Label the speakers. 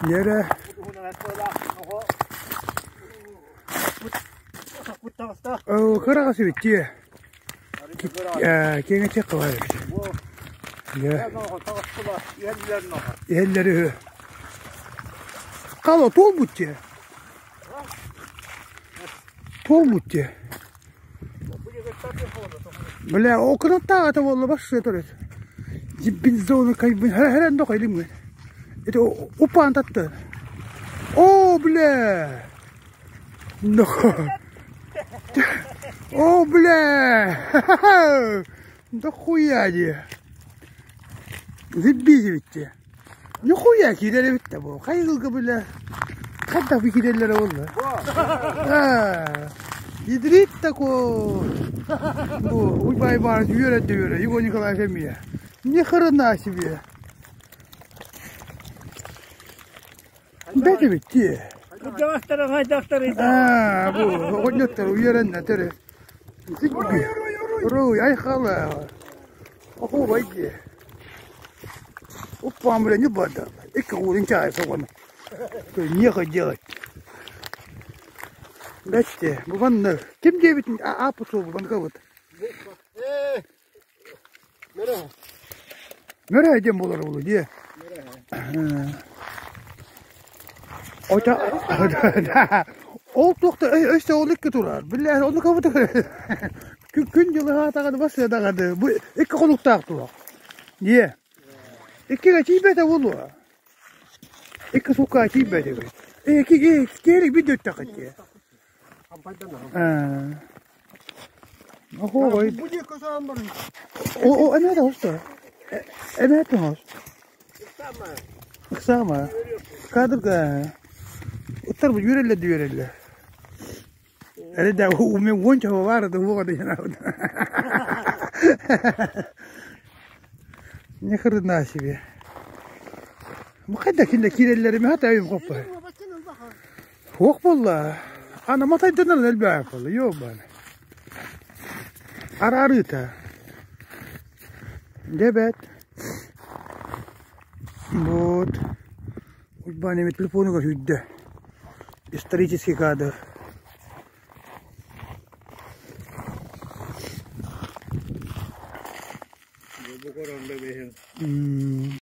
Speaker 1: Лера кыраҕас эбит дии. Киэҥэтиэх кылаа эбит. Иһэллэр үһү. Хало туолбут дии. Туолбут дии. Бля, ол кынаттаах ата буолла бассыа төрөт. Бензону кайбын хэрэн да кайлым Это упаан татты. О, бля! О, бля! Да хуя дии. Зибби эбит Нихуя киирэр эбит да бу. Хайгылга бля. Хайдах би киирэллэрэ буолла. Ядрит такой. Бу Уйбай Иванович үөрэ да үөрэ. Егор Николаевич эмиэ. Ни хрена себе. Бэт эбит дии.
Speaker 2: Кырдьаҕастара хайдахтарый
Speaker 1: Аа, бу оҕонньоттор үөрэннэ төрө. Руй, айхала. Оһуобай дии. Уппаан бля не бада. Икки уурун чаай соҕону. Нехай делать. Бэтте, бу манна ким диэбитин ааппыт суол банкабыт. Мөрө диэн буолар буолуо дии. Ол туохта өссө ол икки турар. Биллэр оннук абыт күн дьылы хаатаҕаны басыа даҕаны бу икки хонуктаах туох. Дии. Иккигэ тиийбэтэ буолуо. Икки суукка тиийбэт эбит. Икки киэрик биир да өттөххүт дии. Оһуобай. О, эмиэ тоҕуста. Эмиэ тоҕус. Ыксаама. Кадрга. Уттар бу үөрэллэр да үөрэллэр. Эрэ уме уонча баар да уоҕа да Ни хрена себе. Бу хайда кинилэр киирэллэрин хата өйүм хоппой. Суох буолла. Аны матайданан элбээх буолла. Ёбан. Араарыыта. Дебет. Вот. Уйбаан эми телефонугар сүүрдэ. Исторический кадр.